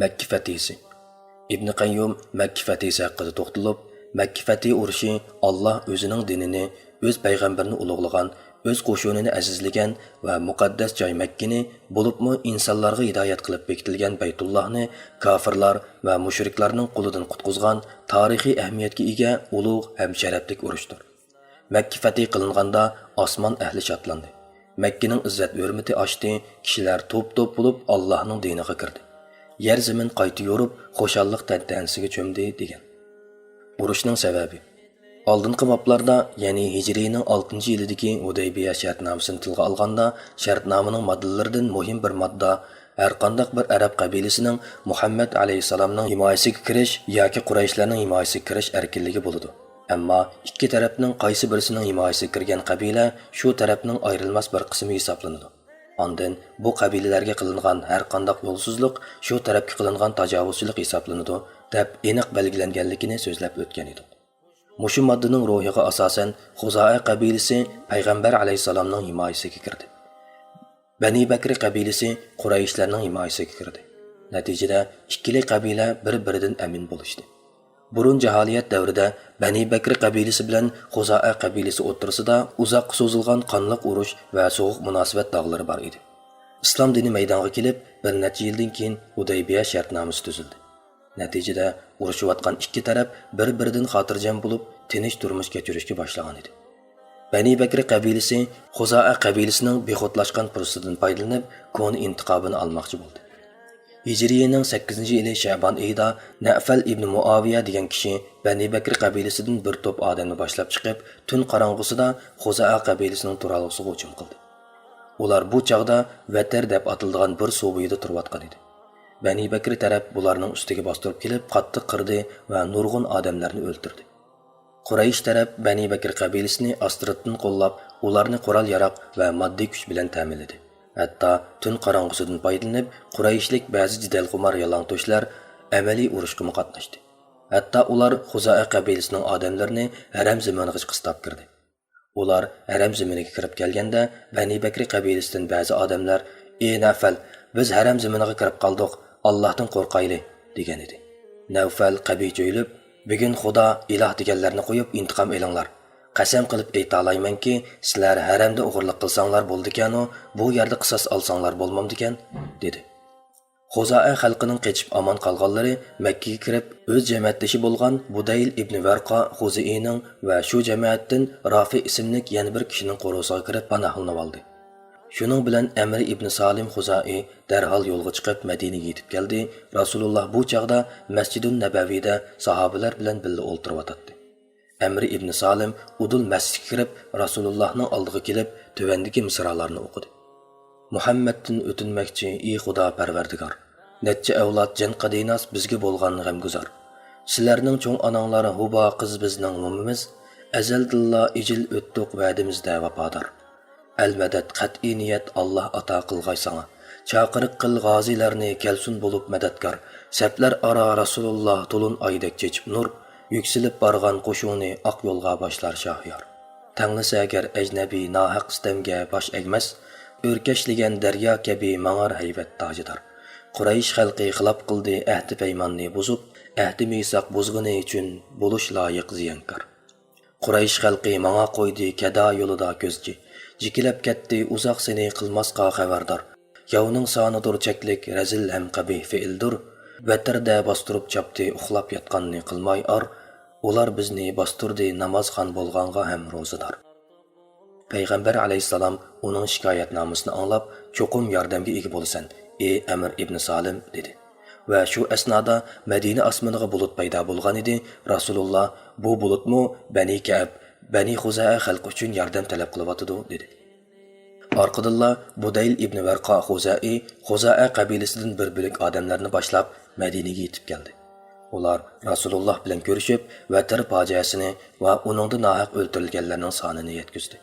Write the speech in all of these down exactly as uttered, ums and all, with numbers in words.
مەككە فەتھىسى. ئىبنى قەييۇم مەككە فەتھىسى ھەققىدە توختىلىپ، مەككە فەتھى ئۇرۇشى ئاللا ئۆزىنىڭ دىنىنى، ئۆز پەيغەمبىرىنى ئۇلۇغلىغان، ئۆز قوشۇنىنى ئەزىزلىگەن ۋە مۇقەددەس جاي مەككىنى، بولۇپمۇ ئىنسانلارغا ھىدايەت قىلىپ بېكىتىلگەن بەيتۇللاھنى كاپىرلار ۋە مۇشرىكلارنىڭ قولىدىن قۇتقۇزغان تارىخىي ئەھمىيەتكە ئىگە ئۇلۇغ ھەم شەرەپلىك ئۇرۇشتۇر. مەككە فەتھى قىلىنغاندا ئاسمان ئەھلى شادلاندى. مەككىنىڭ ئىززەت-ھۆرمىتى ئاشتى، كىشىلەر توپ-توپ بولۇپ ئاللاھنىڭ دىنىغا كىردى. يەر-زېمىن قايتا يورۇپ، خۇشاللىق تەنتەنىسىگە چۆمدى، دېگەن. ئۇرۇشنىڭ سەۋەبى. ئالدىنقى بابلاردا، يەنى ھىجرىينىڭ ئالتىنچى يىلىدىكى ھۇدەيبىيە شەرتنامىسىنى تىلغا ئالغاندا، شەرتنامىنىڭ ماددىلىرىدىن مۇھىم بىر ماددا، ھەرقانداق بىر ئەرەب قەبىلىسىنىڭ مۇھەممەد ئەلەيھىسسالامنىڭ ھىمايىسىگە كىرىش ياكى قۇرەيشلەرنىڭ ھىمايىسىگە كىرىش ئەركىنلىكى بولىدۇ. ئەمما ئىككى تەرەپنىڭ قايسى بىرسىنىڭ ھىمايىسىگە كىرگەن قەبىلە شۇ تەرەپنىڭ ئايرىلماس بىر قىسمى ھېسابلىنىدۇ. ئاندىن بۇ قەبىلىلەرگە قىلىنغان ھەرقانداق يولسىزلىق شۇ تەرەپكە قىلىنغان تاجاۋۇزچىلىق ھېسابلىنىدۇ، دەپ ئېنىق بەلگىلەنگەنلىكىنى سۆزلەپ ئۆتكەن ئىدۇق. مۇشۇ ماددىنىڭ روھىغا ئاساسەن، خۇزائە قەبىلىسى پەيغەمبەر ئەلەيھىسسالامنىڭ ھىمايىسىگە كىردى. بەنى بەكرى قەبىلىسى قۇرەيشلەرنىڭ ھىمايىسىگە كىردى. نەتىجىدە، ئىككىلى قەبىلە بىر-بىرىدىن ئەمىن بولۇشتى. بۇرۇن جاھالىيەت دەۋرىدە بەنى بەكرى قەبىلىسى بىلەن خۇزائە قەبىلىسى ئوتتۇرىسىدا ئۇزاققا سوزۇلغان قانلىق ئۇرۇش ۋە سوغۇق مۇناسىۋەت داغلىرى بار ئىدى. ئىسلام دىنى مەيدانغا كېلىپ، بىر نەچچە يىلدىن كېيىن ھۇدەيبىيە شەرتنامىسى تۈزۈلدى. نەتىجىدە، ئۇرۇشۇۋاتقان ئىككى تەرەپ بىر-بىرىدىن خاتىرجەم بولۇپ، تىنچ تۇرمۇش كەچۈرۈشكە باشلىغان ئىدى. بەنى بەكرى قەبىلىسى خۇزائە قەبىلىسىنىڭ بىخۇدلاشقان پۇرسىتىدىن پايدىلىنىپ، كونا ئىنتىقامىنى ئالماقچى بولدى. ھىجرىيىنىڭ سەككىزىنچى يىلى شەبان ئېيىدا نەئفەل ئىبنى مۇئاۋىيە دېگەن كىشى بەنى بەكرى قەبىلىسىدىن بىر توپ ئادەمنى باشلاپ چىقىپ، تۈن قاراڭغۇسىدا خۇزائە قەبىلىسىنىڭ تۇرالغۇسىغا ھۇجۇم قىلدى. ئۇلار بۇ چاغدا ۋەتىر دەپ ئاتىلىدىغان بىر سۇ بويىدا تۇرۇۋاتقان ئىدى. بەنى بەكرى تەرەپ بۇلارنىڭ ئۈستىگە باستۇرۇپ كېلىپ، قاتتىق قىردى ۋە نۇرغۇن ئادەملەرنى ئۆلتۈردى. قۇرەيش تەرەپ بەنى بەكرى قەبىلىسىنى ئاستىرتتىن قوللاپ، ئۇلارنى قورال-ياراغ ۋە ماددىي كۈچ بىلەن تەمىنلىدى. ھەتتا تۈن قاراڭغۇسىدىن پايدىلىنىپ، قۇرەيشلىك بەزى جېدەلخۇمار يالاڭتۆشلەر ئەمەلىي ئۇرۇشقىمۇ قاتناشتى. ھەتتا ئۇلار خۇزائە قەبىلىسىنىڭ ئادەملىرىنى ھەرەم زېمىنىغا قىستاپ كىردى. ئۇلار ھەرەم زېمىنىگە كىرىپ كەلگەندە، بەنى بەكرى قەبىلىسىدىن بەزى ئادەملەر، «ئى نەفەل، بىز ھەرەم زېمىنىغا كىرىپ قالدۇق، ئاللاھتىن قورقايلى» دېگەن ئىدى. نەۋفەل قەبىھ جۆيلۈپ، «بۈگۈن خۇدا، ئىلاھ دېگەنلەرنى قويۇپ، ئىنتىقام ئېلىڭلار. قەسەم قىلىپ ئېيتالايمەنكى، سىلەر ھەرەمدە ئوغرىلىق قىلساڭلار بولىدىكەنۇ، بۇ يەردە قىساس ئالساڭلار بولمامدىكەن؟» دېدى. خۇزائە خەلقىنىڭ قېچىپ ئامان قالغانلىرى مەككىگە كىرىپ، ئۆز جەمەتدىشى بولغان بۇدەيل ئىبنى ۋەرقا خۇزىئىنىڭ ۋە شۇ جەمەتتىن رافى ئىسىملىك يەنە بىر كىشىنىڭ قورۇسىغا كىرىپ پاناھلىنىۋالدى. شۇنىڭ بىلەن ئەمر ئىبنى سالىم خۇزائى دەرھال يولغا چىقىپ مەدىنىگە يېتىپ كەلدى، رەسۇلۇللا بۇ چاغدا مەسجىدۇن نەبەۋىدە ساھابىلەر بىلەن بىللە ئولتۇرۇۋاتاتتى. ئەمر ئىبنى سالىم ئۇدۇل مەسچىتكە كىرىپ، رەسۇلۇللاھنىڭ ئالدىغا كېلىپ، تۆۋەندىكى مىسرالارنى ئوقۇدى. مۇھەممەدتىن ئۆتۈنمەكچى، ئى خۇدا پەرۋەردىگار! نەچچە ئەۋلاد جەن قەدىناس بىزگە بولغان غەمگۇزار. سىلەرنىڭ چوڭ ئاناڭلار ھۇبا قىز بىزنىڭ مومىمىز، ئەزەلدىنلا ئىجىل ئۆتتۇق ۋەدىمىزدە ۋاپادار. ئەلمەدەت، قەتئىي نىيەت ئاللا ئاتا قىلغاي ساڭا. چاقىرىق قىل غازىيلارنى كەلسۇن بولۇپ مەدەتكار. سەپلەر ئارا رەسۇلۇللا تولۇن ئايدەك چېچىپ نۇر، يۈكسىلىپ بارغان قوشۇنى ئاق يولغا باشلار شاھيار. تەڭلىسە گەر ئەجنەبىي ناھەق سىتەمگە باش ئەگمەس، ئۆركەشلىگەن دەريا كەبى ماڭار ھەيۋەت تاجىدار. قۇرەيش خەلقى خىلاپ قىلدى ئەھدى پەيماننى بۇزۇپ، ئەھدى مىساق بۇزغىنى ئۈچۈن بولۇش لايىق زىيانكار. قۇرەيش خەلقى ماڭا قويدى كەدا يولىدا كۆزچى. جېكىلەپ كەتتى ئۇزاق سېنى قىلماسقا خەۋەردار. ياۋنىڭ سانىدۇر چەكلىك رەزىل ھەم قەبىھ فېئىلدۇر. ۋەتىردە باستۇرۇپ چاپتى ئۇخلاپ ياتقاننى قىلماي ئار. ئۇلار بىزنى باستۇردى نامازخان بولغانغا ھەم روزىدار. پەيغەمبەر ئەلەيھىسسالام ئۇنىڭ شىكايەتنامىسىنى ئاڭلاپ، چوقۇم ياردەمگە ئىگە بولىسەن، ئى ئەمر ئىبنى سالىم، دېدى. ۋە شۇ ئەسنادا مەدىنە ئاسمىنىغا بۇلۇت پەيدا بولغانىدى، رەسۇلۇللا، بۇ بۇلۇتمۇ بەنى كەئب، بەنى خۇزائە خەلقى ئۈچۈن ياردەم تەلەپ قىلىۋاتىدۇ، دېدى. ئارقىدىنلا بۇدەيل ئىبنى ۋەرقا خۇزائى، خۇزائە قەبىلىسىدىن بىر بۆلەك ئادەملەرنى باشلاپ مەدىنىگە يېتىپ كەلدى. ئۇلار رەسۇلۇللا بىلەن كۆرۈشۈپ، ۋەتىر پاجىئەسىنى ۋە ئۇنىڭدا ناھەق ئۆلتۈرۈلگەنلەرنىڭ سانىنى يەتكۈزدى.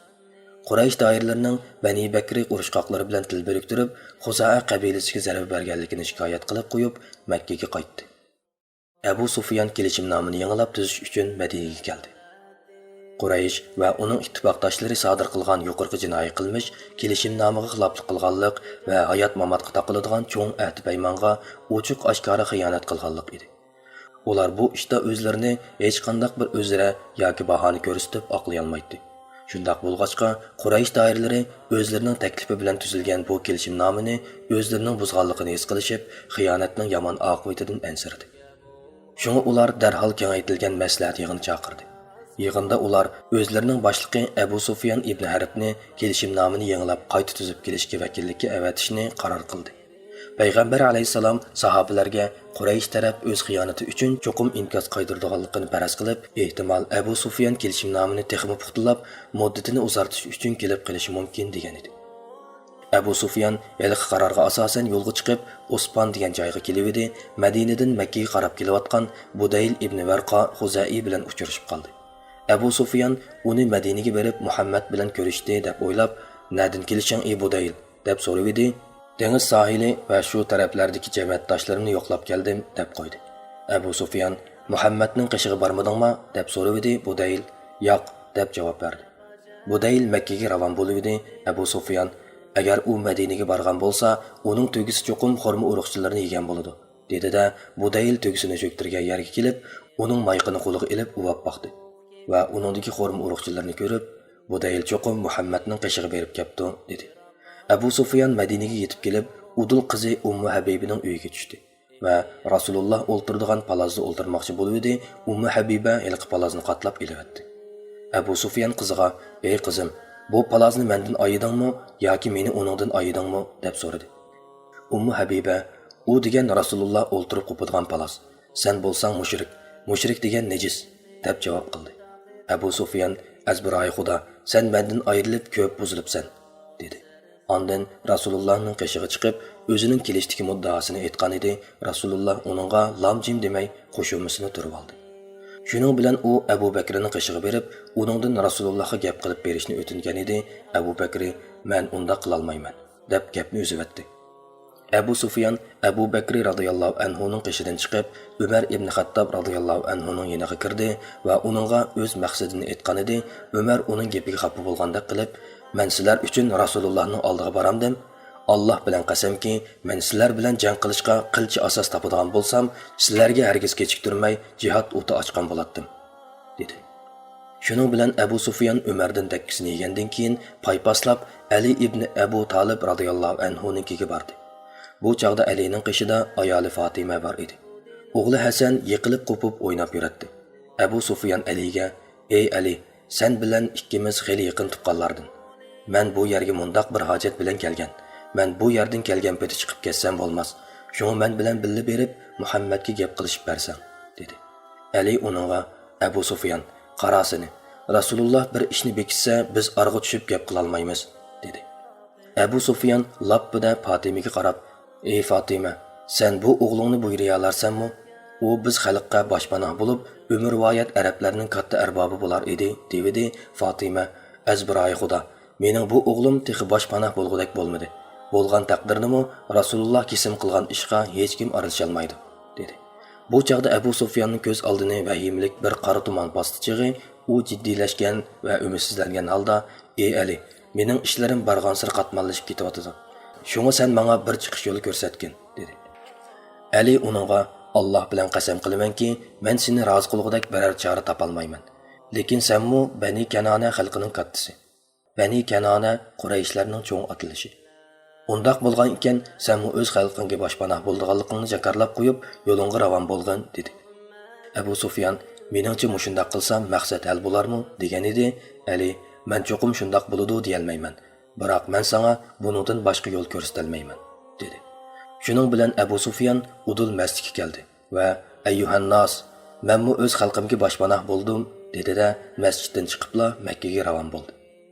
قۇرەيش دائىرىلىرىنىڭ بەنى بەكرى ئۇرۇشقاقلىرى بىلەن تىل بىرىكتۈرۈپ، خۇزائە قەبىلىسىگە زەربە بەرگەنلىكىنى شىكايەت قىلىپ قويۇپ، مەككىگە قايتتى. ئەبۇ سۇفيان كېلىشىمنامىنى يېڭىلاپ تۈزۈش ئۈچۈن مەدىنىگە كەلدى. قۇرەيش ۋە ئۇنىڭ ئىتتىپاقداشلىرى سادىر قىلغان يۇقىرىقى جىنايى قىلمىش كېلىشىمنامىغا خىلاپلىق قىلغانلىق ۋە ھايات-ماماتقا تاقىلىدىغان چوڭ ئەھدى-پەيمانغا ئوچۇق-ئاشكارا خىيانەت قىلغانلىق ئىدى. ئۇلار بۇ ئىشتا ئۆزلىرىنى ھېچقانداق بىر ئۆزرە ياكى باھانە كۆرسىتىپ ئاقلىيالمايتتى. شۇنداق بولغاچقا، قۇرەيش دائىرىلىرى ئۆزلىرىنىڭ تەكلىپى بىلەن تۈزۈلگەن بۇ كېلىشىمنامىنى ئۆزلىرىنىڭ بۇزغانلىقىنى ھېس قىلىشىپ، خىيانەتنىڭ يامان ئاقىۋىتىدىن ئەنسىرىدى. شۇڭا ئۇلار دەرھال كېڭەيتىلگەن مەسلىھەت يىغىنى چاقىردى. يىغىندا ئۇلار ئۆزلىرىنىڭ باشلىقى ئەبۇ سۇفيان ئىبنى ھەربنى كېلىشىمنامىنى يېڭىلاپ قايتا تۈزۈپ كېلىشكە ۋەكىللىككە ئەۋەتىشنى قارار قىلدى. پەيغەمبەر ئەلەيھىسسالام ساھابىلەرگە قۇرەيش تەرەپ ئۆز خىيانىتى ئۈچۈن چوقۇم ئىنكاس قايتۇرىدىغانلىقىنى پەرەز قىلىپ، ئېھتىمال ئەبۇ سۇفيان كېلىشىمنامىنى تېخىمۇ پۇختىلاپ، مۇددىتىنى ئۇزارتىش ئۈچۈن كېلىپ قېلىشى مۇمكىن، دېگەنىدى. ئەبۇ سۇفيان ھېلىقى قارارغا ئاساسەن يولغا چىقىپ، ئۇسپان دېگەن جايغا كېلىۋىدى، مەدىنىدىن مەككىگە قاراپ كېلىۋاتقان بۇدەيل ئىبنى ۋەرقا خۇزەئىي بىلەن ئۇچرىشىپ قالدى. ئەبۇ سۇفيان ئۇنى مەدىنىگە بېرىپ مۇھەممەد بىلەن كۆرۈشتى دەپ ئويلاپ، «نەدىن كېلىشىڭ، ئى بۇدەيل؟» دەپ سورىۋىدى. «دېڭىز ساھىلى ۋە شۇ تەرەپلەردىكى جەمەتداشلىرىمنى يوقلاپ كەلدىم» دەپ قويدى. ئەبۇ سۇفيان، «مۇھەممەدنىڭ قېشىغا بارمىدىڭما؟» دەپ سورىۋىدى. بۇدەيل، «ياق» دەپ جاۋاب بەردى. بۇدەيل مەككىگە راۋان بولۇۋىدى. ئەبۇ سۇفيان، «ئەگەر ئۇ مەدىنىگە بارغان بولسا، ئۇنىڭ تۆگىسى چوقۇم خورما ئۇرۇقچىلىرىنى يېگەن بولىدۇ» دېدى-دە، بۇدەيل تۆگىسىنى چۆكتۈرگەن يەرگە كېلىپ، ئۇنىڭ مايىقىنى قولىغا ئېلىپ ئۇۋاپ باقتى ۋە ئۇنىڭدىكى خورما ئۇرۇقچىلىرىنى كۆرۈپ، «بۇدەيل چوقۇم مۇھەممەدنىڭ قېشىغا بېرىپ كەپتۇ» دېدى. ئەبۇ سۇفيان مەدىنىگە يېتىپ كېلىپ، ئۇدۇل قىزى ئۇممۇ ھەبىبىنىڭ ئۆيىگە چۈشتى ۋە رەسۇلۇللا ئولتۇرىدىغان پالازدا ئولتۇرماقچى بولۇۋىدى، ئۇممۇ ھەبىبە ھېلىقى پالازنى قاتلاپ ئېلىۋەتتى. ئەبۇ سۇفيان قىزىغا، «ئەي قىزىم، بۇ پالازنى مەندىن ئايىدىڭمۇ ياكى مېنى ئۇنىڭدىن ئايىدىڭمۇ؟» دەپ سورىدى. ئۇممۇ ھەبىبە، «ئۇ دېگەن رەسۇلۇللا ئولتۇرۇپ قوپىدىغان پالاز. سەن بولساڭ مۇشرىك، مۇشرىك دېگەن نىجىس» دەپ جاۋاب قىلدى. ئەبۇ سۇفيان، «ئەزبىرايى خۇدا، سەن مەندىن ئايرىلىپ كۆپ بۇزۇلۇپسەن» دېدى. ئاندىن رەسۇلۇللانىڭ قېشىغا چىقىپ، ئۆزىنىڭ كېلىشتىكى مۇددىئاسىنى ئېيتقانىدى. رەسۇلۇللا ئۇنىڭغا لام-جىم دېمەي، خۇشۇمىسىنى تۈرۈۋالدى. شۇنىڭ بىلەن ئۇ ئەبۇ بەكرىنىڭ قېشىغا بېرىپ، ئۇنىڭدىن رەسۇلۇللاغا گەپ قىلىپ بېرىشنى ئۆتۈنگەنىدى. ئەبۇ بەكرى، «مەن ئۇنداق قىلالمايمەن» دەپ گەپنى ئۈزۈۋەتتى. ئەبۇ سۇفيان ئەبۇ بەكرى رازىياللاھۇ ئەنھۇنىڭ قېشىدىن چىقىپ، ئۆمەر ئىبن خەتتاب رازىياللاھۇ ئەنھۇنىڭ يېنىغا كىردى ۋە ئۇنىڭغا ئۆز مەقسىتىنى ئېيتقانىدى. ئۆمەر ئۇنىڭ گېپىگە خاپا بولغاندەك قىلىپ، «مەن سىلەر ئۈچۈن رەسۇلۇللاھنىڭ ئالدىغا بارامدىم؟ ئاللاھ بىلەن قەسەمكى، مەن سىلەر بىلەن جەڭ قىلىشقا قىلچە ئاساس تاپىدىغان بولسام، سىلەرگە ھەرگىز كېچىكتۈرمەي جىھاد ئوتى ئاچقان بولاتتىم» دېدى. شۇنىڭ بىلەن ئەبۇ سۇفيان ئۆمەردىن دەككىسىنى يېگەندىن كېيىن، پايپاسلاپ ئەلى ئىبنى ئەبۇ تالىب رازىياللاھۇ ئەنھۇنىڭكىگە باردى. بۇ چاغدا ئەلىنىڭ قېشىدا ئايالى فاتىمە بار ئىدى. ئوغلى ھەسەن يىقىلىپ قوپۇپ ئويناپ يۈرەتتى. ئەبۇ سۇفيان ئەلىگە، «ئەي ئەلى، سەن بىلەن ئىككىمىز خېلى يېقىن تۇغقانلاردىن. مەن بۇ يەرگە مۇنداق بىر ھاجەت بىلەن كەلگەن. مەن بۇ يەردىن كەلگەن پېتى چىقىپ كەتسەم بولماس. شۇڭا مەن بىلەن بىللە بېرىپ، مۇھەممەدكە گەپ قىلىشىپ بەرسەڭ» دېدى. ئەلى ئۇنىڭغا، «ئەبۇ سۇفيان، قارا سېنى، رەسۇلۇللا بىر ئىشنى بېكىتسە، بىز ئارىغا چۈشۈپ گەپ قىلالمايمىز» دېدى. ئەبۇ سۇفيان لاپپىدە پاتىمىگە قاراپ، «ئەي فاتىمە، سەن بۇ ئوغلۇڭنى بۇيرۇيالارسەنمۇ؟ ئۇ بىز خەلققە باشپاناھ بولۇپ، ئۆمۈرۋايەت ئەرەبلەرنىڭ كاتتا ئەربابى بولار ئىدى» دېۋىدى. فاتىمە، «ئەزبىرايى خۇدا، مېنىڭ بۇ ئوغلۇم تېخى باشپاناھ بولغۇدەك بولمىدى. بولغان تەقدىردىمۇ رەسۇلۇللا كېسىم قىلغان ئىشقا ھېچكىم ئارىلىشالمايدۇ» دېدى. بۇ چاغدا ئەبۇ سۇفياننىڭ كۆز ئالدىنى ۋەھىمىلىك بىر قارا تۇمان باستى چېغى، ئۇ جىددىيلەشكەن ۋە ئۈمىدسىزلەنگەن ھالدا، «ئەي ئەلى، مېنىڭ ئىشلىرىم بارغانسېرى قاتماللىشىپ كېتىۋاتىدۇ. شۇڭا سەن ماڭا بىر چىقىش يولى كۆرسەتكىن» دېدى. ئەلى ئۇنىڭغا، «ئاللاھ بىلەن قەسەم قىلىمەنكى، مەن سېنى رازى قىلغۇدەك بىرەر چارە تاپالمايمەن. لېكىن سەنمۇ بەنى كەنانە خەلقىنىڭ كاتتىسى. بەنى كەنانە قۇرەيشلەرنىڭ چوڭ ئاتىلىشى. ئۇنداق بولغان ئىكەن، سەنمۇ ئۆز خەلقىڭگە باشپاناھ بولىدىغانلىقىڭنى جاكارلاپ قويۇپ، يولۇڭغا راۋان بولغىن» دېدى. ئەبۇ سۇفيان، «مېنىڭچە مۇشۇنداق قىلسام مەقسەت ھەل بولارمۇ؟» دېگەنىدى. ئەلى، «مەن چوقۇم شۇنداق بولىدۇ دېيەلمەيمەن. بىراق مەن ساڭا بۇنىڭدىن باشقا يول كۆرسىتەلمەيمەن» دېدى. شۇنىڭ بىلەن ئەبۇ سۇفيان ئۇدۇل مەسچىتكە كەلدى ۋە، «ئەييۇھەنناس، مەنمۇ ئۆز خەلقىمگە باشپاناھ بولدۇم» دېدى-دە، مەسچىتتىن چىقىپلا مەككىگە راۋان بولدى.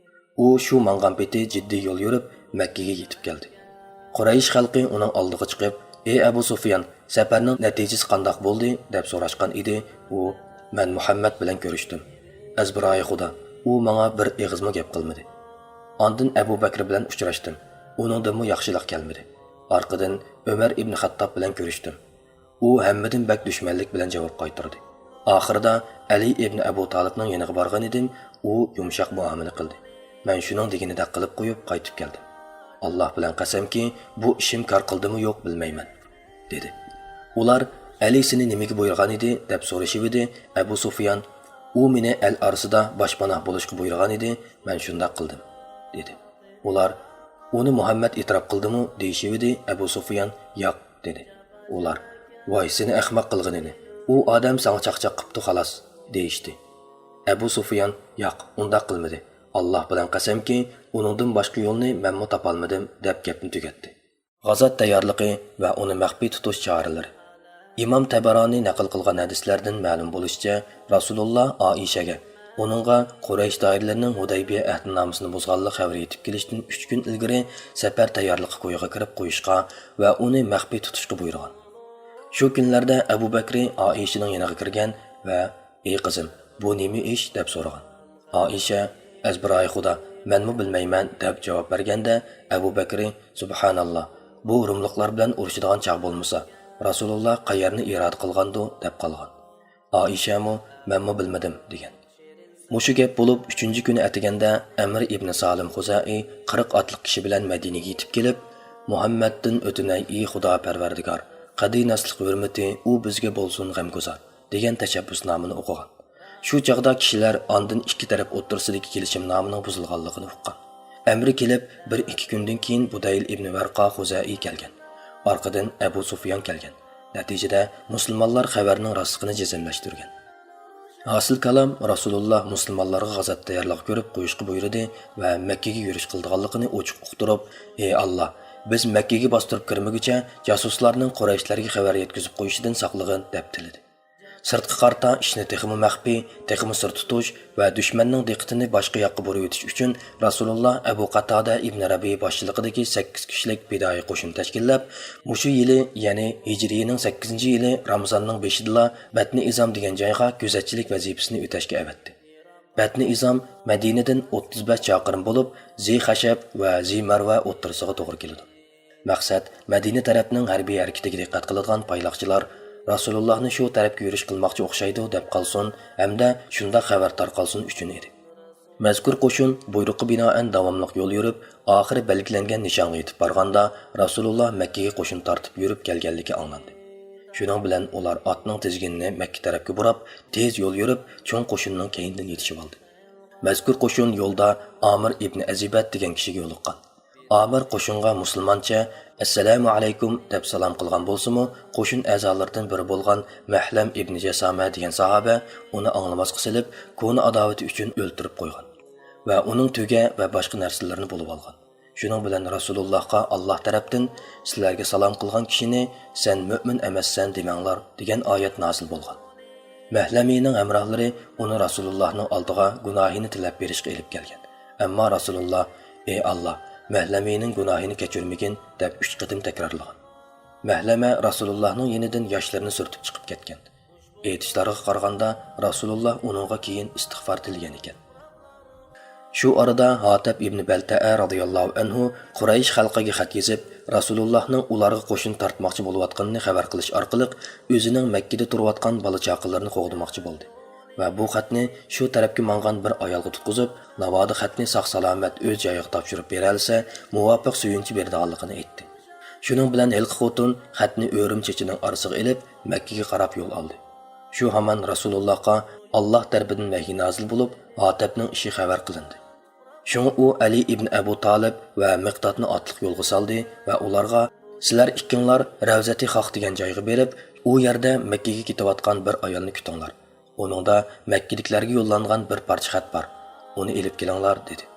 ئۇ شۇ ماڭغان پېتى جىددىي يول يۈرۈپ، مەككىگە يېتىپ كەلدى. قۇرەيش خەلقى ئۇنىڭ ئالدىغا چىقىپ، «ئەي ئەبۇ سۇفيان، سەپەرنىڭ نەتىجىسى قانداق بولدى؟» دەپ سوراشقان ئىدى. ئۇ، «مەن مۇھەممەد بىلەن كۆرۈشتۈم. ئەزبىرايى خۇدا، ئۇ ماڭا بىر ئېغىزمۇ گەپ قىلمىدى. ئاندىن ئەبۇ بەكرى بىلەن ئۇچراشتىم. ئۇنىڭدىنمۇ ياخشىلىق كەلمىدى. ئارقىدىن ئۆمەر ئىبنى خەتتاب بىلەن كۆرۈشتۈم. ئۇ ھەممىدىن بەك دۈشمەنلىك بىلەن جاۋاب قايتۇردى. ئاخىرىدا ئەلى ئىبن ئەبۇ تالىپنىڭ يېنىغا بارغان ئىدىم، ئۇ يۇمشاق مۇئامىلە قىلدى. مەن شۇنىڭ دېگىنىدەك قىلىپ قويۇپ قايتىپ كەلدىم. ئاللاھ بىلەن قەسەمكى، بۇ ئىشىم كار قىلدىمۇ يوق بىلمەيمەن، دېدى. ئۇلار، ئەلى سېنى نېمىگە بۇيرۇغان ئىدى؟ دەپ سورىشىۋىدى. ئەبۇ سۇفيان، ئۇ مېنى ئەل ئارىسىدا باشپاناھ بولۇشقا بۇيرۇغان ئىدى، مەن شۇنداق قىلدىم، دېدى. ئۇلار، ئۇنى مۇھەممەد ئېتىراپ قىلدىمۇ؟ دېيىشىۋىدى. ئەبۇ سۇفيان، ياق، دېدى. ئۇلار، ۋاي، سېنى ئەخمەق قىلغىنىنى! ئۇ ئادەم ساڭا چاقچاق قىپتۇ، خالاس، دېيىشتى. ئەبۇ سۇفيان، ياق، ئۇنداق قىلمىدى. ئاللاھ بىلەن قەسەمكى، ئۇنىڭدىن باشقا يولنى مەنمۇ تاپالمىدىم، دەپ گەپنى تۈگەتتى. غازات تەييارلىقى ۋە ئۇنى مەخپىي تۇتۇش چارىلىرى. ئىمام تەبەرانى نەقىل قىلغان ھەدىسلەردىن مەلۇم بولۇشىچە، رەسۇلۇللا ئائىشەگە، ئۇنىڭغا قۇرەيش دائىرىلىرىنىڭ ھۇدەيبىيە ئەھدىنامىسىنى بۇزغانلىق خەۋىرى يېتىپ كېلىشتىن ئۈچ كۈن ئىلگىرى سەپەر تەييارلىقى كويىغا كىرىپ قويۇشقا ۋە ئۇنى مەخپىي تۇتۇشقا بۇيرۇغان. شۇ كۈنلەردە ئەبۇ بەكرى ئائىشىنىڭ يېنىغا كىرگەن ۋە، ئى قىزىم، بۇ نېمە ئىش؟ دەپ سورىغان. ئائىشە، ئەزبىرايى خۇدا، مەنمۇ بىلمەيمەن، دەپ جاۋاب بەرگەندە، ئەبۇ بەكرى، سۇبھاناللا، بۇ روملۇقلار بىلەن ئۇرۇشىدىغان چاغ بولمىسا، رەسۇلۇللا قەيەرنى ئىرادە قىلغاندۇ؟ دەپ قالغان. ئائىشەمۇ، مەنمۇ بىلمىدىم، دېگەن. مۇشۇ گەپ بولۇپ، ئۈچىنچى كۈنى ئەتىگەندە ئەمر ئىبنى سالىم خۇزائى قىرىق ئاتلىق كىشى بىلەن مەدىنىگە يېتىپ كېلىپ، مۇھەممەدتىن ئۆتۈنەي، ئى خۇدا پەرۋەردىگار، قەدىنەسلىك ھۆرمىتى، ئۇ بىزگە بولسۇن غەمگۇزار، دېگەن تەشەببۇسنامىنى ئوقۇغان. شۇ چاغدا كىشىلەر ئاندىن ئىككى تەرەپ ئوتتۇرىسىدىكى كېلىشىمنامىنىڭ بۇزۇلغانلىقىنى ئۇققان. ئەمرى كېلىپ، بىر ئىككى كۈندىن كېيىن بۇدەيل ئىبنى ۋەرقا خۇزائىي كەلگەن. ئارقىدىن ئەبۇ سۇفيان كەلگەن. نەتىجىدە، مۇسۇلمانلار خەۋەرنىڭ راستلىقىنى جەزملەشتۈرگەن. ھاسىل كالام، رەسۇلۇللا مۇسۇلمانلارغا غازات تەييارلىقى كۆرۈپ قويۇشقا بۇيرۇدى ۋە مەككىگە يۈرۈش قىلىدىغانلىقىنى ئوچۇق ئۇقتۇرۇپ، ئى ئاللا، بىز مەككىگە باستۇرۇپ كىرمىگۈچە جاسۇسلارنىڭ قۇرەيشلەرگە خەۋەر يەتكۈزۈپ قويۇشىدىن ساقلىغىن، دەپ تىلىدى. سىرتقا قارىتا ئىشنى تېخىمۇ مەخپىي، تېخىمۇ سىر تۇتۇش ۋە دۈشمەننىڭ دىققىتىنى باشقا ياققا بۇرۇۋېتىش ئۈچۈن رەسۇلۇللا ئەبۇ قاتادە ئىبنى رەبىئى باشچىلىقىدىكى سەككىز كىشىلىك پىدائىي قوشۇن تەشكىللەپ، مۇشۇ يىلى، يەنى ھىجرىينىڭ سەككىزىنچى يىلى رامىزاننىڭ بېشىدىلا بەتنى ئىزام دېگەن جايغا كۆزەتچىلىك ۋەزىپىسىنى ئۆتەشكە ئەۋەتتى. بەتنى ئىزام مەدىنىدىن ئوتتۇز بەش چاقىرىم بولۇپ، زى خەشەب ۋە زى مەرۋە ئوتتۇرىسىغا توغرا كېلىدۇ. مەقسەت، مەدىنە تەرەپنىڭ ھەربىي ھەرىكىتىگە دىققەت قىلىدىغان پايلاقچىلار رەسۇلۇللاھنى شۇ تەرەپكە يۈرۈش قىلماقچى ئوخشايدۇ دەپ قالسۇن ھەمدە شۇنداق خەۋەر تارقالسۇن ئۈچۈن ئىدى. مەزكۇر قوشۇن بۇيرۇققا بىنائەن داۋاملىق يول يۈرۈپ، ئاخىرى بەلگىلەنگەن نىشانغا يېتىپ بارغاندا، رەسۇلۇللا مەككىگە قوشۇن تارتىپ يۈرۈپ كەلگەنلىكى ئاڭلاندى. شۇنىڭ بىلەن ئۇلار ئاتنىڭ تىزگىنىنى مەككە تەرەپكە بۇراپ، تېز يول يۈرۈپ، چوڭ قوشۇننىڭ كەينىدىن يېتىشىۋالدى. مەزكۇر قوشۇن يولدا ئامىر ئىبنى ئەزىبەت دېگەن كىشىگە يولۇققان. ئامىر قوشۇنغا مۇسۇلمانچە «ئەسسالامۇ ئەلەيكۇم» دەپ سالام قىلغان بولسىمۇ، قوشۇن ئەزالىرىدىن بىرى بولغان مەھلەم ئىبنى جەسامە دېگەن ساھابە ئۇنى ئاڭلىماسقا سېلىپ، كونا ئاداۋىتى ئۈچۈن ئۆلتۈرۈپ قويغان ۋە ئۇنىڭ تۆگە ۋە باشقا نەرسىلىرىنى بولۇۋالغان. شۇنىڭ بىلەن رەسۇلۇللاھقا ئاللاھ تەرەپتىن «سىلەرگە سالام قىلغان كىشىنى سەن مۆمىن ئەمەسسەن دېمەڭلار» دېگەن ئايەت نازىل بولغان. مەھلەمىنىڭ ھەمراھلىرى ئۇنى رەسۇلۇللاھنىڭ ئالدىغا گۇناھىنى تىلەپ بېرىشقا ئېلىپ كەلگەن. ئەمما رەسۇلۇللا، «ئى ئاللاھ، مەھلەمىنىڭ گۇناھىنى كەچۈرمىگىن» دەپ ئۈچ قېتىم تەكرارلىغان. مەھلەمە رەسۇلۇللاھنىڭ يېنىدىن ياشلىرىنى سۈرتۈپ چىقىپ كەتكەن. ئېيتىشلارغا قارىغاندا، رەسۇلۇللا ئۇنىڭغا كېيىن ئىستىغپار تىلىگەن ئىكەن. شۇ ئارىدا ھاتەب ئىبنى بەلتەئە رازىياللاھۇ ئەنھۇ قۇرەيش خەلقىگە خەت يېزىپ، رەسۇلۇللاھنىڭ ئۇلارغا قوشۇن تارتماقچى بولۇۋاتقىنىنى خەۋەر قىلىش ئارقىلىق، ئۆزىنىڭ مەككىدە تۇرۇۋاتقان بالا-چاقىلىرىنى قوغدىماقچى بولدى ۋە بۇ خەتنى شۇ تەرەپكە ماڭغان بىر ئايالغا تۇتقۇزۇپ، ناۋادا خەتنى ساق-سالامەت ئۆز جايىغا تاپشۇرۇپ بېرەلىسە، مۇۋاپىق سۆيۈنچە بېرىدىغانلىقىنى ئېيتتى. شۇنىڭ بىلەن ھېلىقى خوتۇن خەتنى ئۆرۈم چېچىنىڭ ئارىسىغا ئېلىپ، مەككىگە قاراپ يول ئالدى. شۇ ھامان رەسۇلۇللاھقا ئاللاھ تەرىپىدىن ۋەھىي نازىل بولۇپ، ھاتەبنىڭ ئىشى خەۋەر قىلىندى. شۇڭا ئۇ ئەلى ئىبن ئەبۇ تالىپ ۋە مىقدادنى ئاتلىق يولغا سالدى ۋە ئۇلارغا، «سىلەر ئىككىڭلار رەۋزەتى خاق دېگەن جايغا بېرىپ، ئۇ يەردە مەككىگە كېتىۋاتقان بىر ئايالنى كۈتۈڭلار. ئۇنىڭدا مەككىدىكىلەرگە يوللانغان بىر پارچە خەت بار. ئۇنى ئېلىپ كېلىڭلار» دېدى.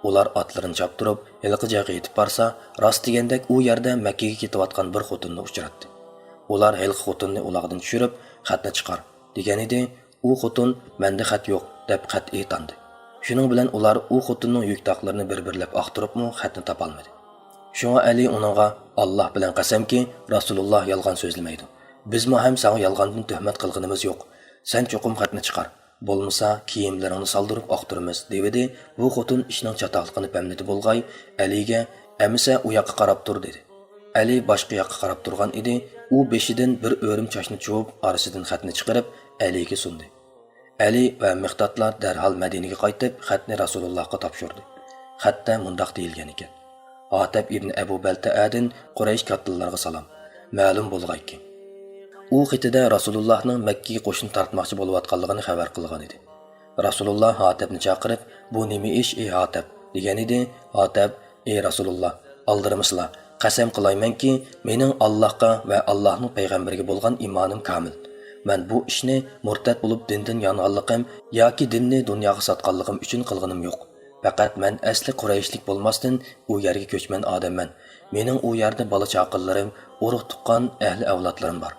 ئۇلار ئاتلىرىنى چاپتۇرۇپ، ھېلىقى جايغا يېتىپ بارسا، راست دېگەندەك ئۇ يەردە مەككىگە كېتىۋاتقان بىر خوتۇننى ئۇچراتتى. ئۇلار ھېلىقى خوتۇننى ئۇلاغدىن چۈشۈرۈپ، «خەتنى چىقار» دېگەنىدى. ئۇ خوتۇن «مەندە خەت يوق» دەپ قەتئىي تاندى. شۇنىڭ بىلەن ئۇلار ئۇ خوتۇننىڭ يۈك-تاقلىرىنى بىر-بىرلەپ ئاختۇرۇپمۇ خەتنى تاپالمىدى. شۇڭا ئەلى ئۇنىڭغا، «ئاللاھ بىلەن قەسەمكى، رەسۇلۇللاھ يالغان سۆزلىمەيدۇ. بىزمۇ ھەم ساڭا يالغاندىن تۆھمەت قىلغىنىمىز يوق. سەن چوقۇم خەتنى چىقار. بولمىسا، كىيىملىرىڭنى سالدۇرۇپ ئاختۇرىمىز» دېۋىدى. بۇ خوتۇن ئىشنىڭ چاتاقلىقىنى پەملىدى بولغاي، ئەلىگە، «ئەمىسە ئۇ ياققا قاراپ تۇر» دېدى. ئەلى باشقا ياققا قاراپ تۇرغان ئىدى. ئۇ بېشىدىن بىر ئۆرۈم چاچنى چۇۋۇپ، ئارىسىدىن خەتنى چىقىرىپ، ئەلىگە سۇندى. ئەلى ۋە مىقدادلار دەرھال مەدىنىگە قايتىپ، خەتنى رەسۇلۇللاھقا تاپشۇردى. خەتتە مۇنداق دېيىلگەن ئىكەن: «ھاتەب ئىبنى ئەبۇ بەلتەئەدىن قۇرەيش كاتتىلىرىغا سالام. مەلۇم بولغايكى، ئۇ خېتىدە رەسۇلۇللاھنىڭ مەككىگە قوشۇن تارتماقچى بولۇۋاتقانلىقىنى خەۋەر قىلغان ئىدى.» رەسۇلۇللا ھاتەبنى چاقىرىپ، «بۇ نېمە ئىش، ئەي ھاتەب؟» دېگەن ئىدى. ھاتەب، «ئەي رەسۇلۇللا، ئالدىرىمىسىلا، قەسەم قىلايمەنكى، مېنىڭ ئاللاھقا ۋە ئاللاھنىڭ پەيغەمبىرىگە بولغان ئىمانىم كامىل. مەن بۇ ئىشنى مۇرتەت بولۇپ دىندىن يانغانلىقىم ياكى دىننى دۇنياغا ساتقانلىقىم ئۈچۈن قىلغىنىم يوق. پەقەت مەن ئەسلى قۇرەيشلىك بولماستىن، ئۇ يەرگە كۆچمەن ئادەممەن. مېنىڭ ئۇ يەردە بالا-چاقىلىرىم، ئۇرۇق-تۇغقان، ئەھلى-ئەۋلادلىرىم بار.»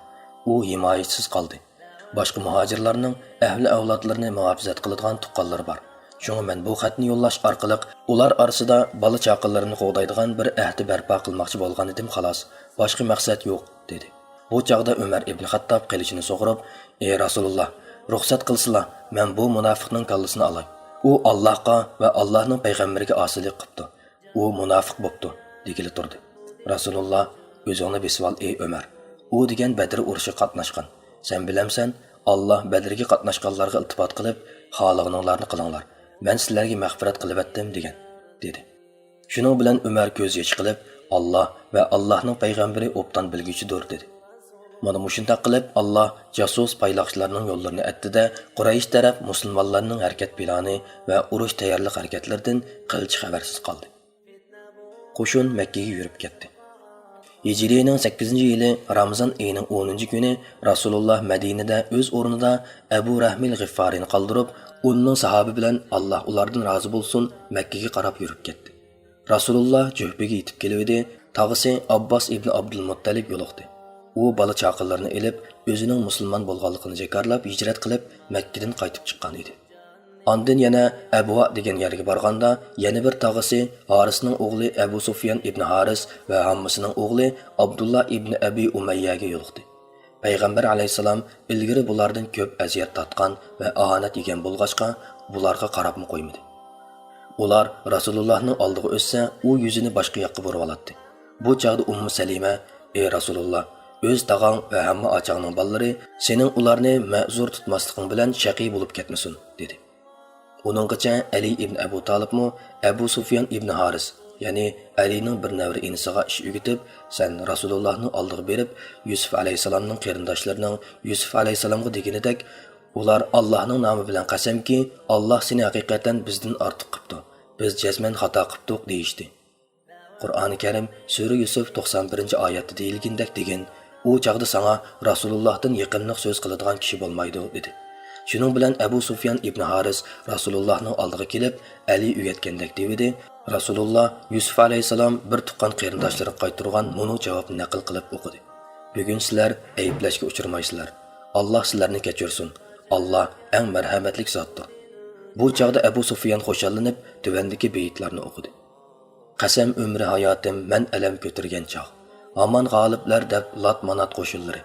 ئۇ ھىمايىسىز قالدى. باشقا مۇھاجىرلارنىڭ ئەھلى-ئەۋلادلىرىنى مۇھاپىزەت قىلىدىغان تۇغقانلىرى بار. شۇڭا مەن بۇ خەتنى يوللاش ئارقىلىق ئۇلار ئارىسىدا بالا-چاقىلىرىنى قوغدايدىغان بىر ئەھدى بەرپا قىلماقچى بولغان ئىدىم، خالاس. باشقا مەقسەت يوق، دېدى. بۇ چاغدا ئۆمەر ئىبن خەتتاب قىلىچىنى سۇغۇرۇپ، ئەي رەسۇلۇللا، رۇخسەت قىلسىلا، مەن بۇ مۇناپىقنىڭ كاللىسىنى ئالاي. ئۇ ئاللاھقا ۋە ئاللاھنىڭ پەيغەمبىرىگە ئاسىيلىق قىپتۇ. ئۇ مۇناپىق بوپتۇ، دېگىلى تۇردى. رەسۇلۇللا، ئۆزۈڭنى بېسىۋال، ئەي ئۆمەر. ئۇ دېگەن بەدر ئۇرۇشىغا قاتناشقان. سەن بىلەمسەن، ئاللا بەدرگە قاتناشقانلارغا ئىلتىپات قىلىپ، خالىغىنىڭلارنى قىلىڭلار، مەن سىلەرگە مەغپىرەت قىلىۋەتتىم، دېگەن، دېدى. شۇنىڭ بىلەن ئۆمەر كۆز يېشى قىلىپ، ئاللا ۋە ئاللاھنىڭ پەيغەمبىرى ئوبدان بىلگۈچىدۇر، دېدى. مانا مۇشۇنداق قىلىپ، ئاللا جاسۇس پايلاقچىلارنىڭ يوللىرىنى ئەتتى-دە، قۇرەيش تەرەپ مۇسۇلمانلارنىڭ ھەرىكەت پىلانى ۋە ئۇرۇش تەييارلىق ھەرىكەتلىرىدىن قىلچە خەۋەرسىز قالدى. قوشۇن مەككىگە يۈرۈپ كەتتى. ھىجرىينىڭ سەككىزىنچى يىلى رامىزان ئېيىنىڭ ئونىنچى كۈنى رەسۇلۇللا مەدىنىدە ئۆز ئورنىدا ئەبۇ رەھمىل غىففارىنى قالدۇرۇپ، ئون مىڭ ساھابە بىلەن، ئاللا ئۇلاردىن رازى بولسۇن، مەككىگە قاراپ يۈرۈپ كەتتى. رەسۇلۇللا جۆھپىگە يېتىپ كېلىۋىدى، تاغىسى ئابباس ئىبنى ئابدۇلمۇتتەلىپ يولۇقتى. ئۇ بالا-چاقىلىرىنى ئېلىپ، ئۆزىنىڭ مۇسۇلمان بولغانلىقىنى جاكارلاپ، ھىجرەت قىلىپ، مەككىدىن قايتىپ چىققان ئىدى. ئاندىن يەنە ئەبۋا دېگەن يەرگە بارغاندا، يەنە بىر تاغىسى ھارىسنىڭ ئوغلى ئەبۇ سۇفيان ئىبنى ھارىس ۋە ھاممىسىنىڭ ئوغلى ئابدۇللا ئىبنى ئەبى ئۇمەييەگە يولۇقتى. پەيغەمبەر ئەلەيھىسسالام ئىلگىرى بۇلاردىن كۆپ ئەزىيەت تارتقان ۋە ئاھانەت يېگەن بولغاچقا، بۇلارغا قاراپمۇ قويمىدى. ئۇلار رەسۇلۇللاھنىڭ ئالدىغا ئۆتسە، ئۇ يۈزىنى باشقا ياققا بۇرۇۋالاتتى. بۇ چاغدا ئۇممۇ سەلىمە، ئەي رەسۇلۇللا، ئۆز تاغاڭ ۋە ھەممە ئاچاڭنىڭ بالىلىرى سېنىڭ ئۇلارنى مەزۇر تۇتماسلىقىڭ بىلەن شەقىي بولۇپ كەتمىسۇن، دېدى. ئۇنىڭغىچە ئەلى ئىبن ئەبۇ تالىپمۇ ئەبۇ سۇفيان ئىبن ھارىس، يەنى ئەلىنىڭ بىر نەۋرە ئىنىسىغا ئىش ئۆگىتىپ، سەن رەسۇلۇللاھنىڭ ئالدىغا بېرىپ، يۈسۈپ ئەلەيھىسسالامنىڭ قېرىنداشلىرىنىڭ يۈسۈپ ئەلەيھىسسالامغا دېگىنىدەك، ئۇلار ئاللاھنىڭ نامى بىلەن قەسەمكى، ئاللاھ سېنى ھەقىقەتەن بىزدىن ئارتۇق قىپتۇ، بىز جەزمەن خاتا قىپتۇق، دېيىشتى. قۇرئانى كەرىم، سۈرە يۈسۈف، توقسان بىرىنچى ئايەتتە دېيىلگىنىدەك دېگىن، ئۇ چاغدا ساڭا رەسۇلۇللاھتىن يېقىملىق سۆز قىلىدىغان كىشى بولمايدۇ، دېدى. شۇنىڭ بىلەن ئەبۇ سۇفيان ئىبنى ھارىس رەسۇلۇللاھنىڭ ئالدىغا كېلىپ، ئەلى ئۆگەتكەندەك دېۋىدى. رەسۇلۇللا يۈسۈف ئەلەيھىسسالام بىر تۇغقان قېرىنداشلىرىغا قايتۇرغان مۇنۇ جاۋابنى نەقىل قىلىپ ئوقۇدى: بۈگۈن سىلەر ئەيىبلەشكە ئۇچرىمايسىلەر. ئاللاھ سىلەرنى كەچۈرسۇن. ئاللاھ ئەڭ مەرھەمەتلىك زاتتۇر. بۇ چاغدا ئەبۇ سۇفيان خۇشاللىنىپ، تۆۋەندىكى بېيىتلارنى ئوقۇدى. قەسەم ئۆمرى ھاياتىم مەن ئەلەم كۆتۈرگەن چاغ، ھامان غالىبلەر دەپ لات مانات قوشۇنلىرى.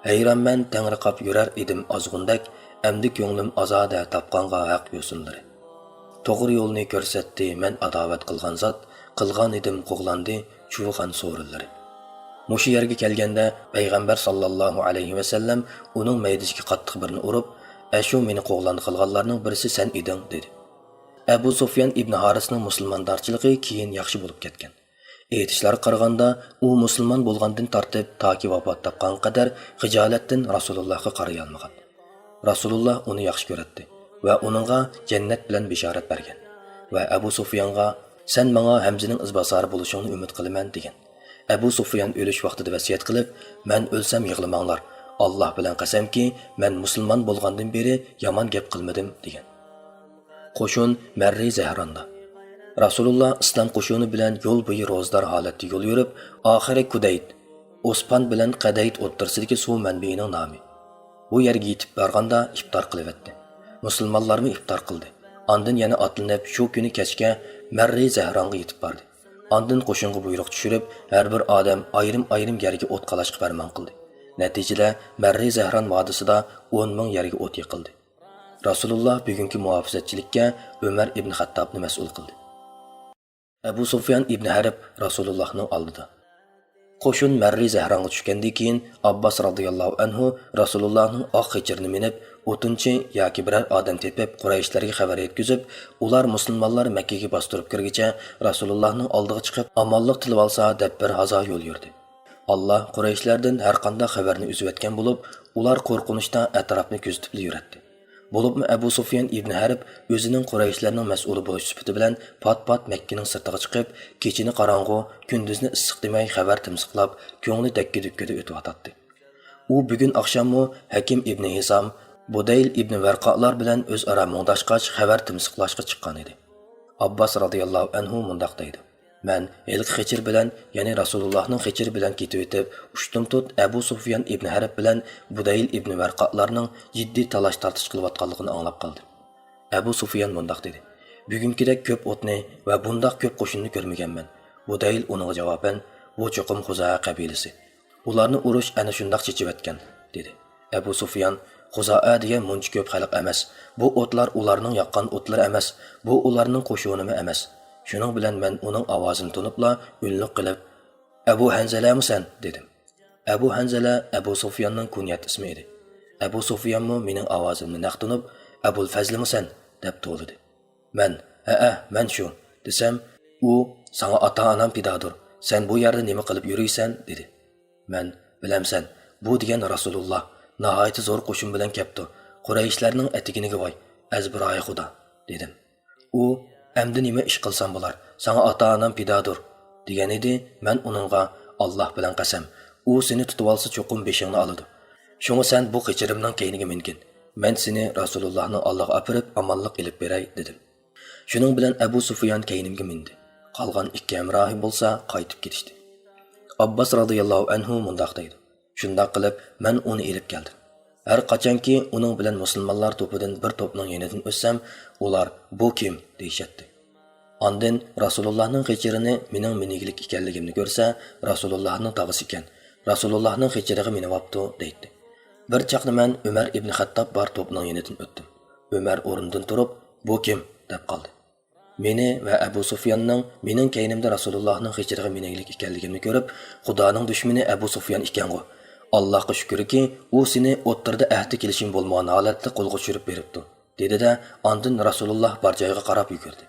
ھەيرانمەن تەڭرىقاپ يۈرەر ئىدىم ئازغۇندەك، ئەمدى كۆڭلۈم ئازادە تاپقانغا ھەق يوسۇنلىرى. توغرا يولنى كۆرسەتتى مەن ئاداۋەت قىلغان زات، قىلغان ئىدىم قوغلاندى چۇۋۇخان سورۇنلىرى. مۇشۇ يەرگە كەلگەندە پەيغەمبەر ساللاللاھۇ ئەلەيھى ۋەسەللەم ئۇنىڭ مەيدىسىگە قاتتىق بىرنى ئۇرۇپ، ئەشۇ مېنى قوغلاندى قىلغانلارنىڭ بىرسى سەن ئىدىڭ، دېدى. ئەبۇ سۇفيان ئىبنى ھارىسنىڭ مۇسۇلماندارچىلىقى كېيىن ياخشى بولۇپ كەتكەن. ئېيتىشلارغا قارىغاندا، ئۇ مۇسۇلمان بولغاندىن تارتىپ تاكى ۋاپات تاپقانغا قەدەر خىجالەتتىن رەسۇلۇللاھقا قارىيالمىغان. رەسۇلۇللاھ ئۇنى ياخشى كۆرەتتى ۋە ئۇنىڭغا جەننەت بىلەن بېشارەت بەرگەن. ۋە ئەبۇ سۇفيانغا، سەن ماڭا ھەمزىنىڭ ئىزباسارى بولۇشۇڭنى ئۈمىد قىلىمەن، دېگەن. ئەبۇ سۇفيان ئۆلۈش ۋاقتىدا ۋەسىيەت قىلىپ، مەن ئۆلسەم يىغلىماڭلار، ئاللاھ بىلەن قەسەمكى، مەن مۇسۇلمان بولغاندىن بېرى يامان گەپ قىلمىدىم، دېگەن. قوشۇن مەررى زەھراندا. رەسۇلۇللا ئىسلام قوشۇنى بىلەن يول بويى روزدار ھالەتتە يول يۈرۈپ، ئاخىرى كۇدەيت، ئوسپان بىلەن قەدەيت ئوتتۇرىسىدىكى سۇ مەنبىيىنىڭ نامى. بۇ يەرگە يېتىپ بارغاندا ئىپتار قىلىۋەتتى. مۇسۇلمانلارمۇ ئىپتار قىلدى. ئاندىن يەنە ئاتلىنىپ، شۇ كۈنى كەچكە مەررى زەھرانغا يېتىپ باردى. ئاندىن قوشۇنغا بۇيرۇق چۈشۈرۈپ، ھەر بىر ئادەم ئايرىم-ئايرىم يەرگە ئوت قالاشقا پەرمان قىلدى. نەتىجىدە، مەررى زەھران ۋادىسىدا ئون مىڭ يەرگە ئوت يېقىلدى. رەسۇلۇللا بۈگۈنكى مۇھاپىزەتچىلىككە ئۆمەر ئىبن خەتتابنى مەسئۇل قىلدى. ئەبۇ سۇفيان ئىبن ھەرب رەسۇلۇللاھنىڭ ئالدىدا. قوشۇن مەررى زەھراڭغا چۈشكەندىن كېيىن، ئابباس رازىياللاھۇ ئەنھۇ رەسۇلۇللاھنىڭ ئاق خېچىرىنى مىنىپ، ئوتۇنچى ياكى بىرەر ئادەم تېپىپ، قۇرەيشلەرگە خەۋەر يەتكۈزۈپ، ئۇلار مۇسۇلمانلار مەككىگە باستۇرۇپ كىرگىچە رەسۇلۇللاھنىڭ ئالدىغا چىقىپ، ئامانلىق تىلىۋالسا دەپ بىر ھازا يول يۈردى. ئاللا قۇرەيشلەردىن ھەرقانداق خەۋەرنى ئۈزۈۋەتكەن بولۇپ، ئۇلار قورقۇنچتا ئەتراپنى كۆزىتىپلا يۈرەتتى. بولۇپمۇ ئەبۇ سۇفيان ئىبنى ھەرب ئۆزىنىڭ قۇرەيشلەرنىڭ مەسئۇلى بولۇش سۈپىتى بىلەن پات-پات مەككىنىڭ سىرتىغا چىقىپ، كېچىنى قاراڭغۇ، كۈندۈزنى ئىسسىق دېمەي خەۋەر تىمسىقلاپ، كۆڭلى دەككە-دۈككىدە ئۆتۈۋاتاتتى. ئۇ بۈگۈن ئاخشاممۇ ھەكىم ئىبنى ھىسام، بۇدەيل ئىبنى ۋەرقالار بىلەن ئۆزئارا مۇڭداشقاچ خەۋەر تىمسىقلاشقا چىققانىدى. ئابباس رازىياللاھۇ ئەنھۇ مۇنداق دەيدۇ: مەن ھېلىقى خېچىر بىلەن، يەنى رەسۇلۇللاھنىڭ خېچىرى بىلەن كېتىۋېتىپ، ئۇشتۇمتۇت ئەبۇ سۇفيان ئىبنى ھەرب بىلەن بۇدەيل ئىبنى ۋەرقالارنىڭ جىددىي تالاش-تارتىش قىلىۋاتقانلىقىنى ئاڭلاپ قالدىم. ئەبۇ سۇفيان مۇنداق دېدى: بۈگۈنكىدەك كۆپ ئوتنى ۋە بۇنداق كۆپ قوشۇننى كۆرمىگەنمەن. بۇدەيل ئۇنىڭغا جاۋابەن: بۇ چوقۇم خۇزائە قەبىلىسى. ئۇلارنى ئۇرۇش ئەنە شۇنداق چېچىۋەتكەن، دېدى. ئەبۇ سۇفيان: خۇزائە دېگەن مۇنچە كۆپ خەلق ئەمەس. بۇ ئوتلار ئۇلارنىڭ ياققان ئوتلىرى ئەمەس. بۇ ئۇلارنىڭ قوشۇنىمۇ ئەمەس. شۇنىڭ بىلەن مەن ئۇنىڭ ئاۋازىنى تونۇپلا، ئۈنلۈك قىلىپ: ئەبۇ ھەنزەلەمۇ سەن؟ دېدىم. ئەبۇ ھەنزەلە ئەبۇ سۇفياننىڭ كۇنيەت ئىسمى ئىدى. ئەبۇ سۇفيانمۇ مېنىڭ ئاۋازىمنى نەق تونۇپ، ئەبۇل فەزلىمۇ سەن؟ دەپ توۋلىدى. مەن: ھەئە، مەن شۇ، دېسەم، ئۇ: ساڭا ئاتا-ئانام پىدادۇر، سەن بۇ يەردە نېمە قىلىپ يۈرۈيسەن؟ دېدى. مەن: بىلەمسەن، بۇ دېگەن رەسۇلۇللا، ناھايىتى زور قوشۇن بىلەن كەپتۇ، قۇرەيشلەرنىڭ ئەتىگىنىگە ۋاي، ئەزبىرايى خۇدا، دېدىم. ئۇ: ئەمدى نېمە ئىش قىلسام بولار، ساڭا ئاتا-ئانام پىدادۇر، دېگەنىدى. مەن ئۇنىڭغا: ئاللا بىلەن قەسەم، ئۇ سېنى تۇتۇۋالسا چوقۇم بېشىڭنى ئالىدۇ. شۇڭا سەن بۇ قېچىرىمنىڭ كەينىگە مىنگىن، مەن سېنى رەسۇلۇللانىڭ ئالدىغا ئاپىرىپ ئامانلىق ئېلىپ بېرەي، دېدىم. شۇنىڭ بىلەن ئەبۇ سۇفيان كەينىمگە مىندى. قالغان ئىككى ھەمراھى بولسا قايتىپ كېتىشتى. ئابباس رازىياللاھۇ ئەنھۇ مۇنداق دەيدۇ: شۇنداق قىلىپ، مەن ئۇنى ئېلىپ كەلدىم. ھەر قاچانكى ئۇنىڭ بىلەن مۇسۇلمانلار توپىدىن بىر توپنىڭ يېنىدىن ئۆتسەم، ئۇلار: بۇ كىم؟ دېيىشەتتى. ئاندىن رەسۇلۇللانىڭ قېچىرىنى مېنىڭ مىنىگلىك ئىكەنلىكىمنى كۆرسە، رەسۇلۇللانىڭ تاغىسى ئىكەن، رەسۇلۇللانىڭ قېچىرىغا مىنىۋاپتۇ، دەيتتى. بىر چاغدا مەن ئۆمەر ئىبنى خەتتاب بار توپنىڭ يېنىدىن ئۆتتۈم. ئۆمەر ئورنىدىن تۇرۇپ: بۇ كىم؟ دەپ قالدى. مېنى ۋە ئەبۇ سۇفياننىڭ مېنىڭ كەينىمدە رەسۇلۇللانىڭ قېچىرىغا مىنىگلىك ئىكەنلىكىمنى كۆرۈپ، خۇدانىڭ دۈشمىنى ئەبۇ سۇفيان ئىكەنغۇ! ئاللاغا شۈكۈركى، ئۇ سېنى ئوتتۇرىدا ئەھدى كېلىشىم بولمىغان ھالەتتە قولغا چۈشۈرۈپ بېرىپتۇ، دېدى-دە، ئاندىن رەسۇلۇللا بار جايغا قاراپ يۈگۈردى.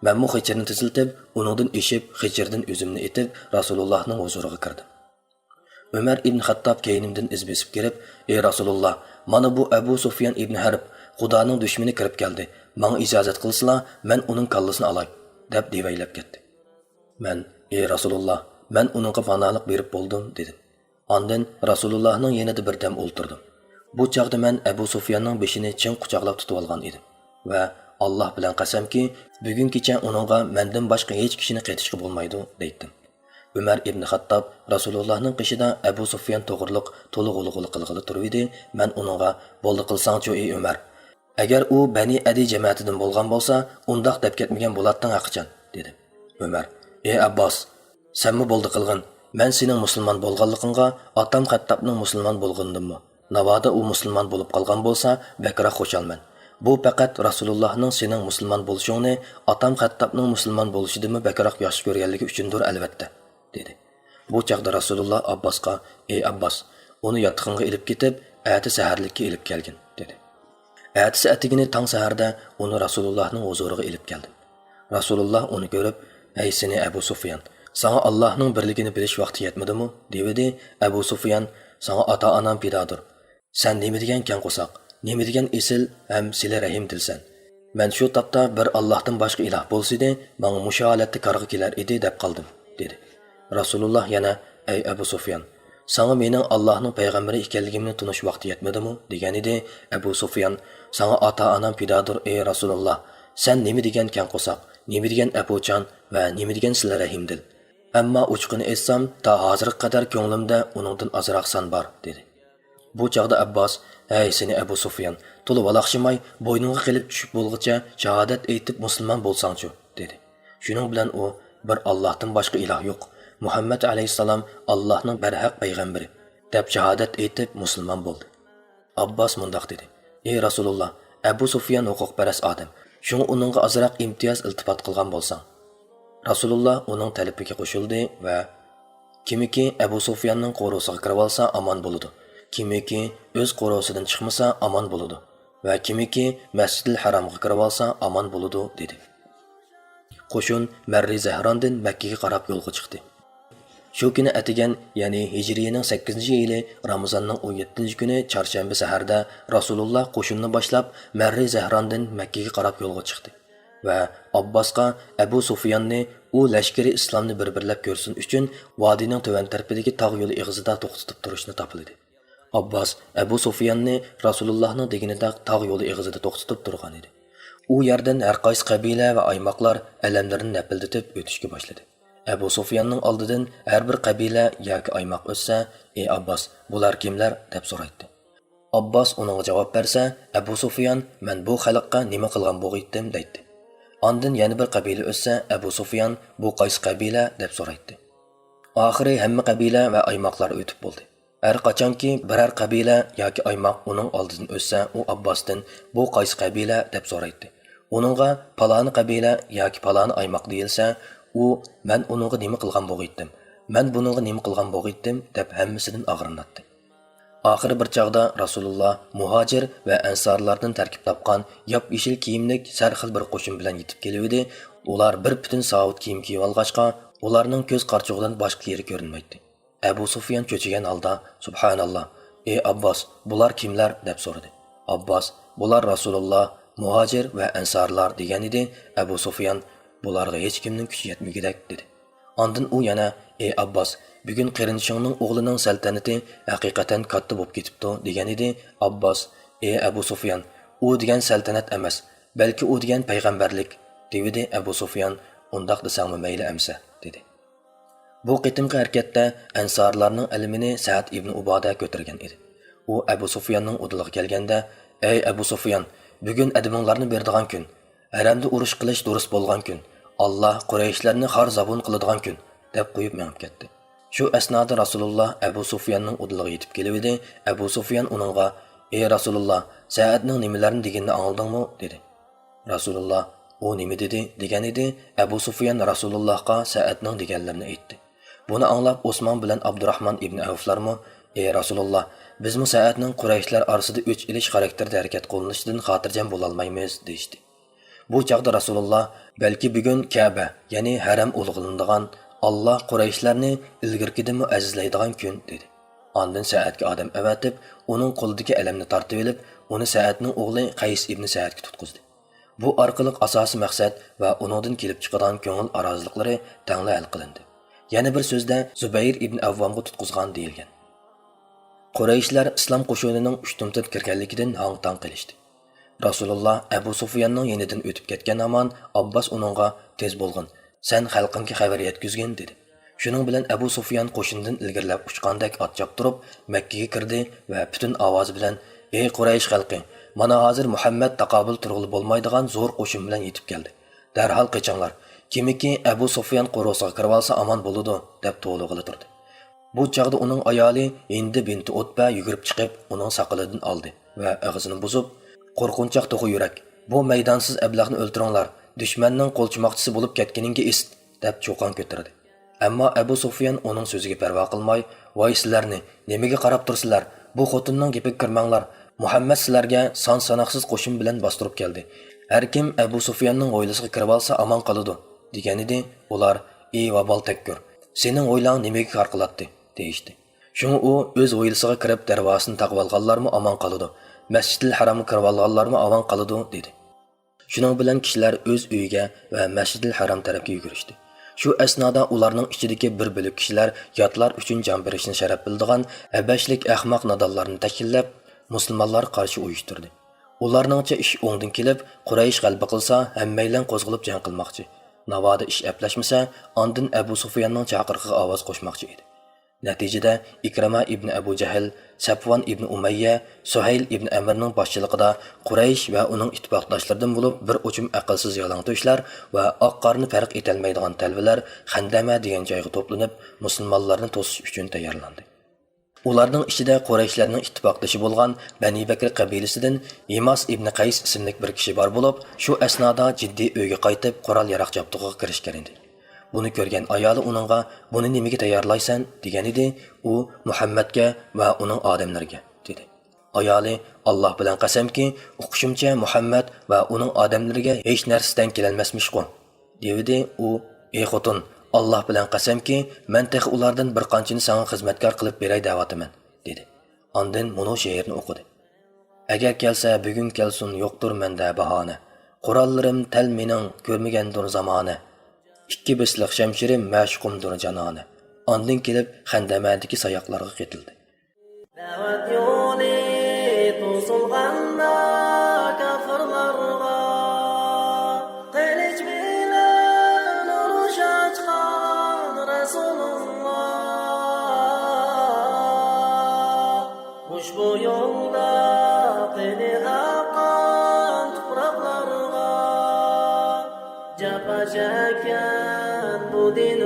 مەنمۇ خېچىرنى تېزلىتىپ، ئۇنىڭدىن ئېشىپ، خېچىردىن ئۆزۈمنى ئېتىپ، رەسۇلۇللانىڭ ھۇزۇرىغا كىردىم. ئۆمەر ئىبن خەتتاب كەينىمدىن ئىز بېسىپ كىرىپ: ئى رەسۇلۇللا، مانا بۇ ئەبۇ سۇفيان ئىبن ھەرب، خۇدانىڭ دۈشمىنى كىرىپ كەلدى، ماڭا ئىجازەت قىلسىلا، مەن ئۇنىڭ كاللىسىنى ئالاي، دەپ دېۋەيلەپ كەتتى. مەن: ئى رەسۇلۇللا، مەن ئۇنىڭغا پاناھلىق بېرىپ بولدۇم، دېدىم. ئاندىن رەسۇلۇللانىڭ يېنىدا بىردەم ئولتۇردۇم. بۇ چاغدا مەن ئەبۇ سۇفياننىڭ بېشىنى چىڭ قۇچاقلاپ تۇتۇۋالغان ئىدىم ۋە: ئاللا بىلەن قەسەمكى، بۈگۈن كېچە ئۇنىڭغا مەندىن باشقا ھېچ كىشىنى قېتىشقا بولمايدۇ، دەيتتىم. ئۆمەر ئىبن خەتتاب رەسۇلۇللانىڭ قېشىدا ئەبۇ سۇفيان توغرۇلۇق تولا غۇلغۇلا قىلغىلى تۇرۇۋىدى. مەن ئۇنىڭغا: بولدى قىلساڭچۇ، ئى ئۆمەر! ئەگەر ئۇ بەنى ئەدى جەمەتىدىن بولغان بولسا، ئۇنداق دەپ كەتمىگەن بولاتتىڭ ھەقىچان، دېدىم. ئۆمەر: ئى ئابباس، سەنمۇ بولدى قىلغىن، مەن سېنىڭ مۇسۇلمان بولغانلىقىڭغا ئاتام خەتتابنىڭ مۇسۇلمان بولغىنىدىنمۇ، ناۋادا ئۇ مۇسۇلمان بولۇپ قالغان بولسا، بەكرەك خۇشالمەن. بۇ پەقەت رەسۇلۇللانىڭ سېنىڭ مۇسۇلمان بولۇشۇڭنى ئاتام خەتتابنىڭ مۇسۇلمان بولۇشىدىنمۇ بەكرەك ياخشى كۆرگەنلىكى ئۈچۈندۇر، ئەلۋەتتە، دېدى. بۇ چاغدا رەسۇلۇللا ئابباسقا: ئى ئابباس، ئۇنى ياتىقىڭغا ئېلىپ كېتىپ، ئەتە سەھەرلىككە ئېلىپ كەلگىن، دېدى. ئەتىسى ئەتىگىنى تاڭ سەھەردە ئۇنى رەسۇلۇللانىڭ ھۇزۇرىغا ئېلىپ كەلدىم. رەسۇلۇللا ئۇنى كۆرۈپ: ھەي سېنى ئەبۇ سۇفيان، ساڭا ئاللاھنىڭ بىرلىكىنى بىلىش ۋاقتى يەتمىدىمۇ؟ دېۋىدى. ئەبۇ سۇفيان: ساڭا ئاتا-ئانام پىدادۇر. سەن نېمە دېگەن كەڭ قورساق، نېمە دېگەن ئېسىل ھەم سىلە رەھىم دىلسەن. مەن شۇ تاپتا بىر ئاللاھتىن باشقا ئىلاھ بولسىدى، ماڭا مۇشۇ ھالەتتە كارغا كېلەر ئىدى دەپ قالدىم، دېدى. رەسۇلۇللا يەنە: ئەي ئەبۇ سۇفيان، ساڭا مېنىڭ ئاللاھنىڭ پەيغەمبىرى ئىكەنلىكىمنى تونۇش ۋاقتى يەتمىدىمۇ؟ دېگەنىدى. ئەبۇ سۇفيان: ساڭا ئاتا-ئانام پىدادۇر، ئى رەسۇلۇللا. سەن نېمە دېگەن كەڭ قورساق، نېمە دېگەن ئەپۇچان ۋە نېمە دېگەن سىلە رەھىم دىل. ئەمما ئوچۇقىنى ئېيتسام، تا ھازىرغا قەدەر كۆڭلۈمدە ئۇنىڭدىن ئازراق سان بار، دېدى. بۇ چاغدا ئابباس: ھەي سېنى ئەبۇ سۇفيان، تولا ۋالاقشىماي، بوينۇڭغا قېلىپ چۈشۈپ بولغۇچە شاھادەت ئېيتىپ مۇسۇلمان بولساڭچۇ، دېدى. شۇنىڭ بىلەن ئۇ: بىر ئاللاھتىن باشقا ئىلاھ يوق، مۇھەممەد ئەلەيھىسسالام ئاللاھنىڭ بەرھەق پەيغەمبىرى، دەپ شاھادەت ئېيتىپ مۇسۇلمان بولدى. ئابباس مۇنداق دېدى: ئى رەسۇلۇللا، ئەبۇ سۇفيان ھوقۇقپەرەس ئادەم، شۇڭا ئۇنىڭغا ئازراق ئىمتىياز ئىلتىپات قىلغان بولساڭ. رەسۇلۇللا ئۇنىڭ تەلىپىگە قوشۇلدى ۋە كىمكى ئەبۇ سۇفياننىڭ قورۇسىغا كىرىۋالسا ئامان بولىدۇ، كىمكى ئۆز قورۇسىدىن چىقمىسا ئامان بولىدۇ ۋە كىمكى مەسجىدىل ھارامغا كىرىۋالسا ئامان بولىدۇ، دېدى. قوشۇن مەررى زەھراندىن مەككىگە قاراپ يولغا چىقتى. شۇ كۈنى ئەتىگەن، يەنى ھىجرىيىنىڭ سەككىزىنچى يىلى رامىزاننىڭ ئون يەتتىنچى كۈنى چارشەنبە سەھەردە رەسۇلۇللا قوشۇننى باشلاپ، مەررى زەھراندىن مەككىگە قاراپ يولغا چىقتى ۋە ئابباسقا ئەبۇ سۇفياننى ئۇ لەشكىرى ئىسلامنى بىر-بىرلەپ كۆرسۇن ئۈچۈن ۋادىنىڭ تۆۋەن تەرىپىدىكى تاغ يولى ئېغىزىدا توختىتىپ تۇرۇشنى تاپىلىدى. ئابباس ئەبۇ سۇفياننى رەسۇلۇللاھنىڭ دېگىنىدەك تاغ يولى ئېغىزىدا توختىتىپ تۇرغانىدى. ئۇ يەردىن ھەرقايسى قەبىلە ۋە ئايماقلار ئەلەملىرىنى نەپىلدىتىپ ئۆتۈشكە باشلىدى. ئەبۇ سۇفياننىڭ ئالدىدىن ھەر بىر قەبىلە ياكى ئايماق ئۆتسە، «ئى ئابباس، بۇلار كىملەر؟» دەپ سورايتتى. ئابباس ئۇنىڭغا جاۋاب بەرسە، ئەبۇ سۇفيان، «مەن بۇ خەلققە نېمە قىلغان بوغىيتتىم؟» دەيتتى. ئاندىن يەنە بىر قەبىلە ئۆتسە، ئەبۇ سۇفيان، «بۇ قايسى قەبىلە؟» دەپ سورايتتى. ئاخىرى ھەممە قەبىلە ۋە ئايماقلار ئۆتۈپ بولدى. ھەر قاچانكى بىرەر قەبىلە ياكى ئايماق ئۇنىڭ ئالدىدىن ئۆتسە، ئۇ ئابباستىن، «بۇ قايسى قەبىلە؟» دەپ سورايتتى. ئۇنىڭغا، «پالانى قەبىلە ياكى پالانى ئايماق» دېيىلسە، ئۇ، «مەن ئۇنىڭغا نېمە قىلغان بوغىيتتىم؟ مەن بۇنىڭغا نېمە قىلغان بوغىيتتىم؟» دەپ ھەممىسىدىن ئاغرىناتتى. ئاخىرى بىر چاغدا رەسۇلۇللا مۇھاجىر ۋە ئەنسارلاردىن تەركىب تاپقان ياپيېشىل كىيىملىك سەرخىل بىر قوشۇن بىلەن يېتىپ كېلىۋىدى. ئۇلار بىر پۈتۈن ساۋۇت كىيىم كىيىۋالغاچقا، ئۇلارنىڭ كۆز قارىچۇقىدىن باشقا يېرى كۆرۈنمەيتتى. ئەبۇ سۇفيان چۆچۈگەن ھالدا، «سۇبھاناللا، ئى ئابباس، بۇلار كىملەر؟» دەپ سورىدى. ئابباس، «بۇلار رەسۇلۇللا، مۇھاجىر ۋە ئەنسارلار» دېگەنىدى. ئەبۇ سۇفيان، «بۇلارغا ھېچكىمنىڭ كۈچى يەتمىگۈدەك» دېدى. ئاندىن ئۇ يەنە، «ئى ئابباس، بۈگۈن قېرىندىشىڭنىڭ ئوغلىنىڭ سەلتەنىتى ھەقىقەتەن كاتتا بولۇپ كېتىپتۇ» دېگەنىدى. ئابباس، «ئى ئەبۇ سۇفيان، ئۇ دېگەن سەلتەنەت ئەمەس، بەلكى ئۇ دېگەن پەيغەمبەرلىك» دېۋىدى. ئەبۇ سۇفيان، «ئۇنداق دېسەڭمۇ مەيلى ئەمىسە» دېدى. بۇ قېتىمقى ھەرىكەتتە ئەنسارلارنىڭ ئەلىمىنى سەئەد ئىبنى ئۇبادە كۆتۈرگەن ئىدى. ئۇ ئەبۇ سۇفياننىڭ ئۇدۇلىغا كەلگەندە، «ئەي ئەبۇ سۇفيان، بۈگۈن ئەدىمىڭلارنى بېرىدىغان كۈن، ھەرەمدە ئۇرۇش قىلىش دۇرۇس بولغان كۈن، ئاللا قۇرەيشلەرنى خار زابۇن قىلىدىغان كۈن» دەپ قويۇپ مېڭىپ كەتتى. شۇ ئەسنادا رەسۇلۇللا ئەبۇ سۇفياننىڭ ئۇدۇلىغا يېتىپ كېلىۋىدى. ئەبۇ سۇفيان ئۇنىڭغا، «ئەي رەسۇلۇللا، سەئەدنىڭ نېمىلەرنى دېگىنىنى ئاڭلىدىڭمۇ؟» دېدى. رەسۇلۇللا، «ئۇ نېمە دېدى؟» دېگەنىدى. ئەبۇ سۇفيان رەسۇلۇللاھقا سەئەدنىڭ دېگەنلىرىنى ئېيتتى. بۇنى ئاڭلاپ ئوسمان بىلەن ئابدۇراھمان ئىبنى ئەۋفلارمۇ، «ئى رەسۇلۇللا، بىزمۇ سەئەدنىڭ قۇرەيشلەر ئارىسىدا ئۆچ ئېلىش خاراكتېرىدە ھەرىكەت قوللىنىشىدىن خاتىرجەم بولالمايمىز» دېيىشتى. بۇ چاغدا رەسۇلۇللا، «بەلكى بۈگۈن كەبە، يەنى ھەرەم ئۇلۇغلىنىدىغان، ئاللا قۇرەيشلەرنى ئىلگىرىكىدىنمۇ ئەزىزلەيدىغان كۈن» دېدى. ئاندىن سەئەدكە ئادەم ئەۋەتىپ، ئۇنىڭ قولىدىكى ئەلەمنى تارتىۋېلىپ، ئۇنى سەئەدنىڭ ئوغلى قەيس ئىبنى سەئەدكە تۇتقۇزدى. بۇ ئارقىلىق ئاساسىي مەقسەت ۋە ئۇنىڭدىن كېلىپ چىقىدىغان كۆڭۈل ئارازىلىقلىرى تەڭلا ھەل قىلىندى. يەنە بىر سۆزدە، زۇبەيىر ئىبن ئەۋۋامغا تۇتقۇزغان دېيىلگەن. قۇرەيشلەر ئىسلام قوشۇنىنىڭ ئۇشتۇمتۇت كىرگەنلىكىدىن ھاڭ-تاڭ قېلىشتى. رەسۇلۇللا ئەبۇ سۇفياننىڭ يېنىدىن ئۆتۈپ كەتكەن ھامان ئابباس ئۇنىڭغا، «تېز بولغىن، سەن خەلقىڭگە خەۋەر يەتكۈزگىن» دېدى. شۇنىڭ بىلەن ئەبۇ سۇفيان قوشۇندىن ئىلگىرىلەپ ئۇچقاندەك ئات چاپتۇرۇپ، مەككىگە كىردى ۋە پۈتۈن ئاۋازى بىلەن، «ئەي قۇرەيش خەلقى، مانا ھازىر مۇھەممەد تاقابىل تۇرغىلى بولمايدىغان زور قوشۇن بىلەن يېتىپ كەلدى. دەرھال قېچىڭلار. كىمكى ئەبۇ سۇفيان قورۇسىغا كىرىۋالسا ئامان بولىدۇ» دەپ توۋلىغىلى تۇردى. بۇ چاغدا ئۇنىڭ ئايالى ھىندى بىنتى ئۇتبە يۈگۈرۈپ چىقىپ، ئۇنىڭ ساقىلىدىن ئالدى ۋە ئېغىزىنى بۇزۇپ، «قورقۇنچاق توخۇ يۈرەك، بۇ مەيدانسىز ئەبلەخنى ئۆلتۈرۈڭلار، دۈشمەننىڭ قولچىماقچىسى بولۇپ كەتكىنىڭگە ئىسىت!» دەپ چۇقان كۆتۈردى. ئەمما ئەبۇ سۇفيان ئۇنىڭ سۆزىگە پەرۋا قىلماي، «ۋاي سىلەرنى، نېمىگە قاراپ تۇرىسىلەر؟ بۇ خوتۇننىڭ گېپىگە كىرمەڭلار! مۇھەممەد سىلەرگە سان-ساناقسىز قوشۇن بىلەن باستۇرۇپ كەلدى. ھەر كىم ئەبۇ سۇفياننىڭ ھويلىسىغا كىرىۋالسا ئامان قالىدۇ» دېگەنىدى. ئۇلار، «ئى ۋابال تەككۈر! سېنىڭ ھويلاڭ نېمىگە كار قىلاتتى؟» دېيىشتى. شۇڭا ئۇ، «ئۆز ھويلىسىغا كىرىپ دەرۋازىسىنى تاقىۋالغانلارمۇ ئامان قالىدۇ، مەسجىدىل ھارامغا كىرىۋالغانلارمۇ ئامان قالىدۇ» دېدى. شۇنىڭ بىلەن كىشىلەر ئۆز ئۆيىگە ۋە مەسجىدىل ھارام تەرەپكە يۈگۈرۈشتى. شۇ ئەسنادا ئۇلارنىڭ ئىچىدىكى بىر بۆلەك كىشىلەر ياتلار ئۈچۈن جان بېرىشنى شەرەپ بىلىدىغان ھەبەشلىك ئەخمەق نادانلارنى تەشكىللەپ، مۇسۇلمانلارغا قارشى ئۇيۇشتۇردى. ئۇلارنىڭچە ئىش ئوڭدىن كېلىپ، قۇرەيش غەلىبە قىلسا، ھەممەيلەن قوزغىلىپ جەڭ قىلماقچى. ناۋادا ئىش ئەپلەشمىسە، ئاندىن ئەبۇ سۇفياننىڭ چاقىرىقىغا ئاۋاز قوشماقچى ئىدى. نەتىجىدە، ئىكرىمە ئىبنى ئەبۇ جەھىل، سەپۋان ئىبنى ئۇمەييە، سۇھەيل ئىبنى ئەمىرنىڭ باشچىلىقىدا قۇرەيش ۋە ئۇنىڭ ئىتتىپاقداشلىرىدىن بولۇپ بىر ئوچۇم ئەقىلسىز يالاڭتۆشلەر ۋە ئاق-قارىنى پەرق ئېتەلمەيدىغان تەلۋىلەر خەندەمە دېگەن جايغا توپلىنىپ، مۇسۇلمانلارنى توسۇش ئۈچۈن تەييارلاندى. ئۇلارنىڭ ئىچىدە قۇرەيشلەرنىڭ ئىتتىپاقدىشى بولغان بەنى بەكرى قەبىلىسىدىن ھىماس ئىبنى قەيس ئىسىملىك بىر كىشى بار بولۇپ، شۇ ئەسنادا جىددىي ئۆيگە قايتىپ، قورال-ياراغ جابدۇقىغا كىرىشكەن ئىدى. بۇنى كۆرگەن ئايالى ئۇنىڭغا: «بۇنى نېمىگە تەييارلايسەن؟» دېگەنىدى، ئۇ: «مۇھەممەدكە ۋە ئۇنىڭ ئادەملىرىگە» دېدى. ئايالى: «ئاللاھ بىلەن قەسەمكى، ئۇقۇشۇمچە مۇھەممەد ۋە ئۇنىڭ ئادەملىرىگە ھېچ نەرسە تەڭ كېلەلمەسمىشقۇ؟» دېۋىدى. ئۇ: «ئى خوتۇن، ئاللاھ بىلەن قەسەمكى، مەن تېخى ئۇلاردىن بىر قانچىنى ساڭا خىزمەتكار قىلىپ بېرەي دەۋاتىمەن» دېدى. ئاندىن مۇنۇ شېئىرنى ئوقۇدى. ئەگەر كەلسە بۈگۈن كەلسۇن، يوقتۇر مەندە باھانە. قوراللىرىم تەل مېنىڭ، كۆرمىگەندۇر زامانە. ئىككى بېسىلىق شەمشىرىم، مەشۇقۇمدۇر جانانە. ئاندىن كېلىپ خەندەمەدىكى ساياقلارغا قېتىلدى. دەۋەت يولى توسۇلغاندا كاپىرلارغا، قىلىچ بىلەن ئۇرۇش ئاچقان رەسۇلۇللا. ئۇشبۇ يولدا قېنى ئاققان تۇپراقلارغا، جاپا چەككەن بۇ دىن